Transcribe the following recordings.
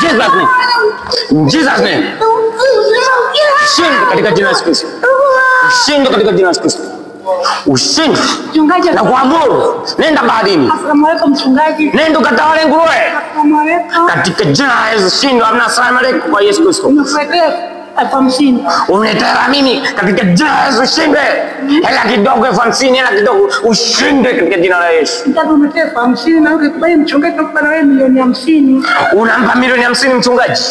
Jesus name. In Jesus name. Ushindi katika jina la Yesu Kristo. Ushindi katika jina la Yesu Kristo. Ushindi. Mchungaji, Na kuamuru, nenda baharini. Asalamu alaykum mchungaji. Nenda ukatawale nguruwe. Asalamu alaykum. Katika jina la Yesu shindwa, hamna asalamu alaykum kwa Yesu Kristo. Nimekuletea 50,000. Unitaka mimi katika jina la Yesu ushinde. Hela kidogo 50,000, hela kidogo ushinde katika jina la Yesu. Nitaka uniletee 50,000 na ukikubali mchungaji nakupa na wewe milioni 50. Unampa milioni 50 mchungaji?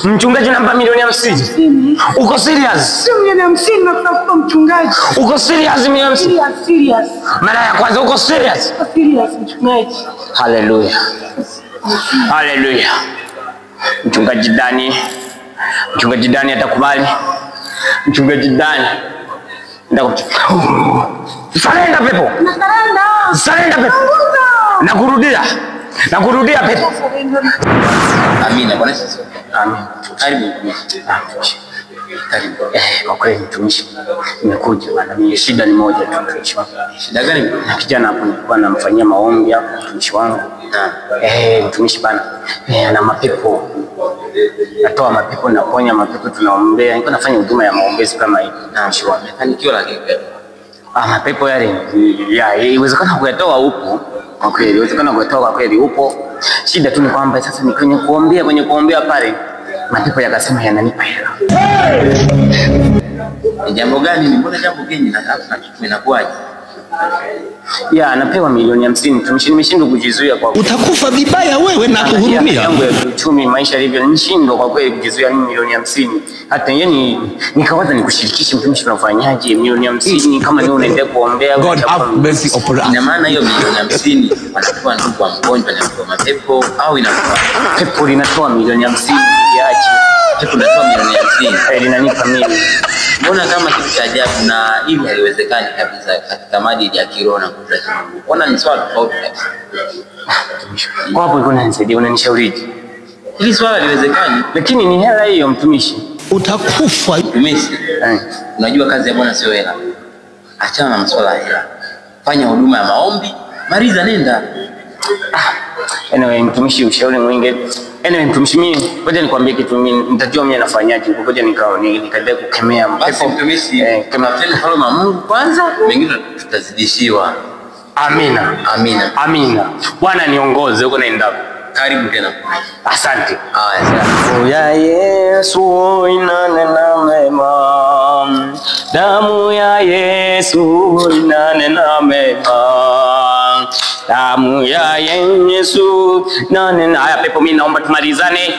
Mchungaji unampa milioni 50? Uko serious? Sio milioni 50 nakupa mchungaji. Uko serious milioni 50? Serious, serious. Mara ya kwanza uko serious? Uko serious mchungaji. Hallelujah. Hallelujah. Mchungaji Dani. Mchungaji Dani atakubali. Mchungaji Dani. Surrender pepo. Surrender pepo. Nakurudia. Nakurudia pepo. Amina. Bwana Yesu. Amina. Karibu mtumishi. Karibu. Kwa kweli mtumishi, nimekuja bwana. Mimi shida ni moja tu mtumishi wangu. Shida gani? Na kijana hapo nilikuwa namfanyia maombi hapo mtumishi wangu. Mtumishi bana. Ana mapepo. Natoa mapepo, naponya mapepo, tunaombea. Nilikuwa nafanya huduma ya maombezi kama hivi. Mtumishi wangu. Amefanikiwa lakini. Mapepo yale ya iwezekana kuyatoa upo. Kwa kweli, iwezekana kuyatoa kwa kweli upo. Shida tu ni kwamba sasa ni kwenye kuombea pale mapepo yakasema yananipa hela. Ni jambo gani? Ni mbona jambo geni na inakuwaje? Ya, napewa milioni 50 mtumishi, nimeshindwa kujizuia kwa utakufa vibaya wewe na kuhurumia. Yangu ya uchumi maisha yalivyo, nishindwa kwa kweli kujizuia mimi milioni 50. Hata yeye nikawaza nikushirikishe mtumishi, tunafanyaje milioni 50 kama ni unaendelea kuombea. God have mercy upon us. Ina maana hiyo milioni 50 wanapewa ndugu wa mgonjwa na kwa mapepo au inakuwa pepo linatoa milioni 50 iache. Pepo linatoa milioni 50. Linanipa mimi. Mbona kama kitu cha ajabu na hivi haiwezekani kabisa katika maadili ya kiroho na nguvu za Mungu. Mbona ni swala tofauti kabisa. Kwa hapo iko unanisaidia, unanishauriji. Hili swala haliwezekani. Lakini ni hela hiyo mtumishi. Utakufa mtumishi. Unajua kazi ya Bwana sio hela. Achana na masuala ya hela. Fanya huduma ya maombi, maliza nenda. Anyway, mtumishi ushauri mwingi. Anyway, mtumishi mimi, ngoja nikwambie kitu mimi, nitajua mimi nafanyaje. Ngoja nikaendelee kukemea mapepo. Mtumishi, kama tena ufalme wa Mungu kwanza, mengine tutazidishiwa. Amina. Amina. Amina. Bwana niongoze huko naendako. Karibu tena. Asante. Haya. Damu ya Yesu inanena mema. Damu ya Yesu inanena mema. Damu ya Yesu inanena. Haya pepo, mimi naomba tumalizane.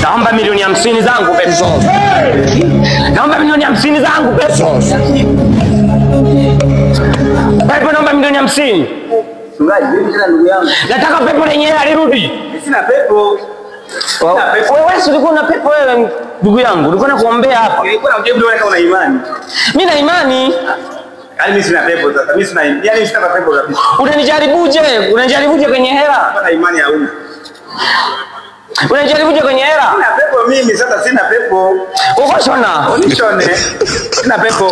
Naomba milioni 50 zangu pepo. Naomba milioni 50 zangu pepo. Pepo naomba milioni 50. Mchungaji, vipi tena ndugu yangu? Nataka pepo lenyewe alirudi. Sina pepo. Wewe si ulikuwa una pepo wewe ndugu yangu, ulikuwa nakuombea hapa. Nilikuwa nakujibu wewe kama una imani. Mimi na imani. Yaani mimi sina pepo sasa. Mimi sina, yaani sina pepo kabisa. Unanijaribuje? Unanijaribuje kwenye hela? Sina imani hauna. Unanijaribuje kwenye hela? Sina pepo mimi sasa, sina pepo. Uko shona. Unishone. Sina pepo.